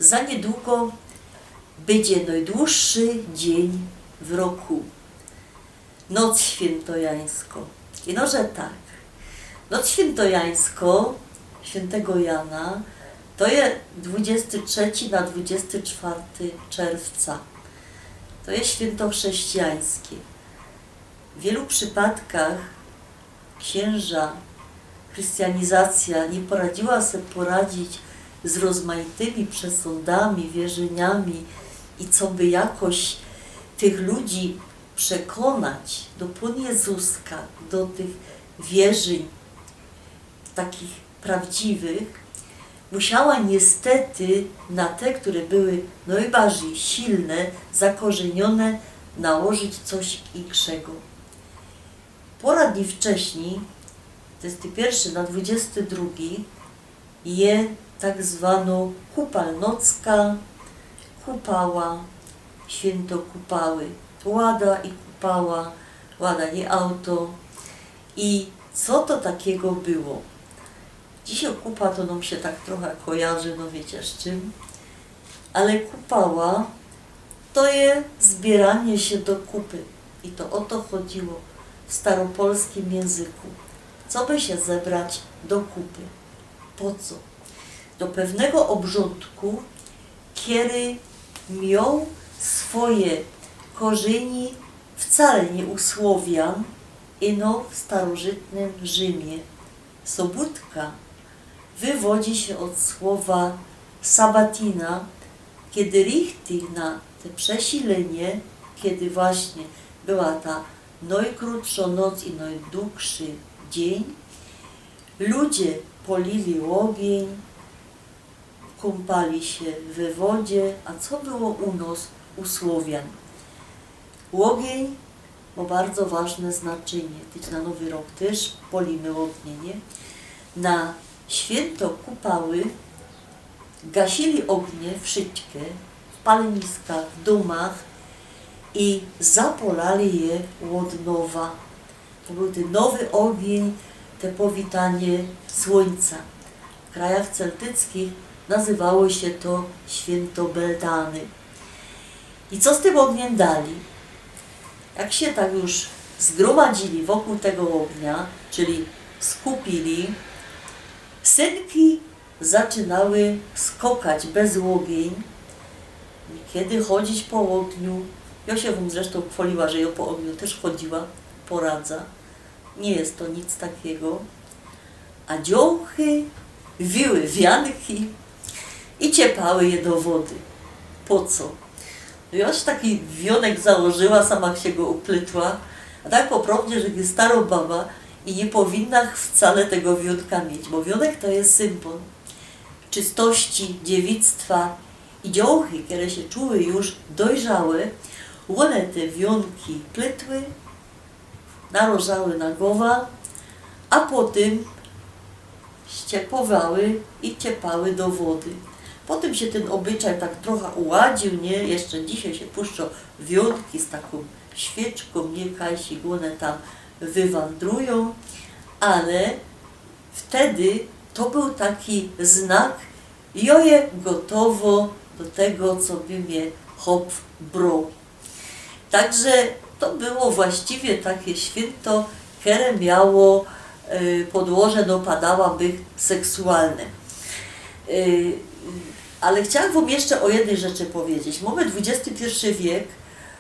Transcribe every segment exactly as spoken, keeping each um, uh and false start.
Za niydługo bydzie nojduższy dziyń w roku. Noc świyntojańsko. Ino że tak. Noc świyntojańsko świyntego Jana to je dwudziesty trzeci na dwudziesty czwarty czerwca. To je świynto chrześcijańske. W wielu przipadkach ksiynża, chrystianizacyjo niy poradziła se poradzić z rozmaitymi przesōndami, wierzyniami i coby jakoś tych ludzi przekonać do Pōn Jezuska, do tych wierzyń takich prawdziwych, musiała niystety na te, kere były nojbardzij silne, zakorzyniōne, nałożyć coś inkszego. Pora dni wcześnij, to je ty piyrszy na dwudziesty drugi, je tak zwanŏ kupalnocka, kupała, świynto kupały. Łada i kupała, łada niy auto. I co to takigo było? Dzisiej kupa to nōm sie tak trocha kojarzy, no wiycie z czym. Ale kupała to je zbiyranie sie do kupy. I to ô to chodziło w staropolskim jynzyku. Coby sie zebrać do kupy. Po co? Do pewnego ôbrządku, kery mioł swoje korzynie wcale niy u Słowian, ino w starożytnym Rzimie. Sobōtka wywodzi sie ôd słowa sabatina, kej richtig na te przesilynie, kej właśnie była ta nojkrōtszŏ noc i nojdugszy dziyń, ludzie polili ôgiyń, kōmpali sie we wodzie, a co było u nos, u Słowian? Ôgiyń mŏ bardzo ważne znaczynie. Tyć na Nowy Rok tyż polimy ôgnie, niy? Na świynto kupały gasili ôgnie wszyjske, w paleniskach, w dōmach i zapolali je ôd nowa. To bōł tyn nowy ôgiyń, te powitanie słōńca. W krajach celtyckich nazywało sie to świynto Beldany. I co z tym ôgniym dali? Jak sie tak już zgrōmadzili wokōł tego ôgnia, czyli skupili, synki zaczynały skokać bez ôgiyń, kej chodzić po ôgniu. Jŏ sie wōm zresztōm chwoliła, że jŏ po ôgniu tyż chodziła, poradza. Niy je to nic takigo. A dziołchy wiły wianki i ciepały je do wody. Po co? Jŏ już taki wionek założyła, sama sie go uplitła. A tak po prŏwdzie, że je starŏ baba i niy powinna wcale tego wionka mieć, bo wionek to je symbol czystości, dziewictwa. I dziołchy, kere sie czuły już dojrzałe, ône te wionki plitły, narożały na gowa, a potym ściepowały i ciepały do wody. Potym sie tyn ôbyczaj tak trocha uładziōł, niy? Jeszcze dzisiej sie puszczŏ wionki z takōm świyczkōm, niy? Kajsik ône tam wywandrujōm, ale wtedy to bōł taki znak: jŏ je gotowo do tego, coby mie chop broł. Także to było właściwie take świynto, kere miało, y, podłoże, no, padałabych, seksualne. Y, ale chciałam wōm jeszcze ô jednyj rzeczy powiedzieć. Mōmy dwudziesty piyrszy wiek,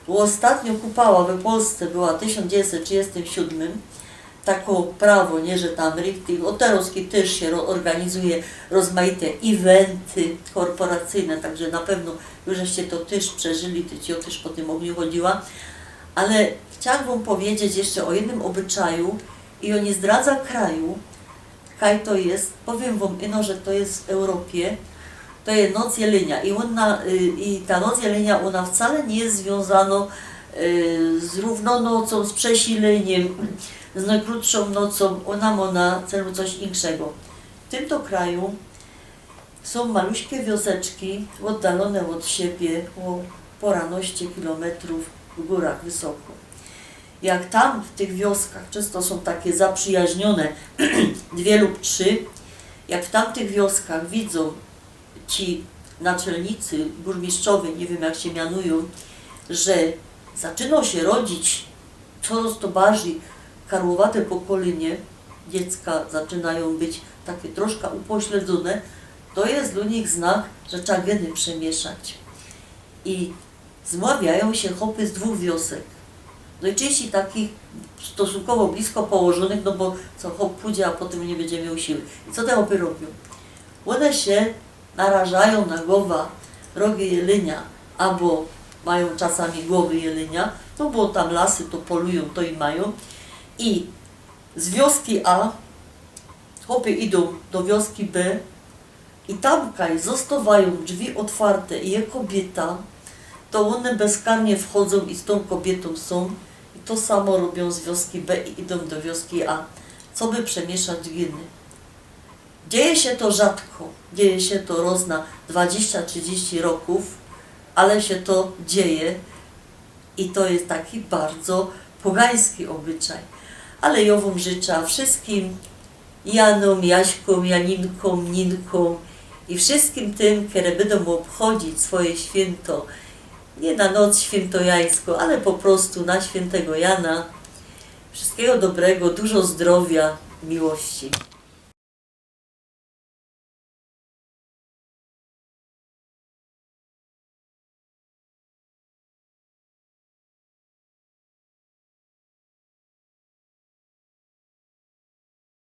ôstatnio kupała we Polsce była w tysiōnc dziewiyńćset trzidziestym siōdmym, tako prawo, niy, że tam richtig, ô, terŏz tyż sie ro-, ôrganizuje rozmaite eventy korporacyjne, tak że na pewno już żeście to tyż przeżyli, tyć jŏ tyż po tym ôgniu chodziła, ale chciałam wōm powiedzieć jeszcze ô jednym ôbyczaju i ôn niy zdradza kraju, kaj to je, powiym wōm ino, że to je w Europie, to je Noc Jelenia. I ôna, y, i ta Noc Jelenia, ôna wcale niy je zwiōnzano, y, z rōwnŏ nocōm, z przesilyniym, z nojkrōtszōm nocōm, ôna mŏ na celu coś inkszego. W tym to kraju sōm maluśke wioseczki, ôddalōne ôd siebie ô pŏranŏście kilometrōw w gōrach wysoko. Jak tam w tych wioskach, czynsto sōm take zaprzyjaźniōne, dwie lub trzi, jak w tamtych wioskach widzōm ci naczelnicy, burmistrzowie, niy wiym jak sie mianujōm, że zaczyno sie rodzić coroz to bardzij karłowate pokolynie, dziecka zaczynajōm być take troszka upośledzōne, to je dlō nich znak, że trzeba gyny przemiyszać. I zmŏwiajōm sie chopy z dwōch wiosek. Nojczyńścij takich stosunkowo blisko położōnych, no bo co, chop pōdzie, a potym niy bydzie mioł siły. I co te chopy robiōm? Ône sie narażajōm na gowa rogi jelynia, abo majōm czasami gowy jelynia, no bo tam lasy to polujōm, to i majōm. I z wioski A chopy idōm do wioski B i tam kaj zostawajōm drzwi ôtwarte i je kobiyta, to ône bezkarnie wchodzōm i z tōm kobiytōm sōm. I to samo robiōm z wioski B i idōm do wioski A, coby przemiyszać gyny. Dzieje sie to rzadko, dzieje sie to roz na dwadziścia trzidziści rokōw, ale sie to dzieje i to je taki bardzo pogański ôbyczaj. Ale jŏ wōm życzã wszyskim Janōm, Jaśkōm, Janinkōm, Ninkōm i wszyskim tym, kere bydōm ôbchodzić swoje świynto, niy na noc świyntojańsko, ale po prostu na świyntego Jana. Wszyskigo dobrego, dużo zdrowia, miłości.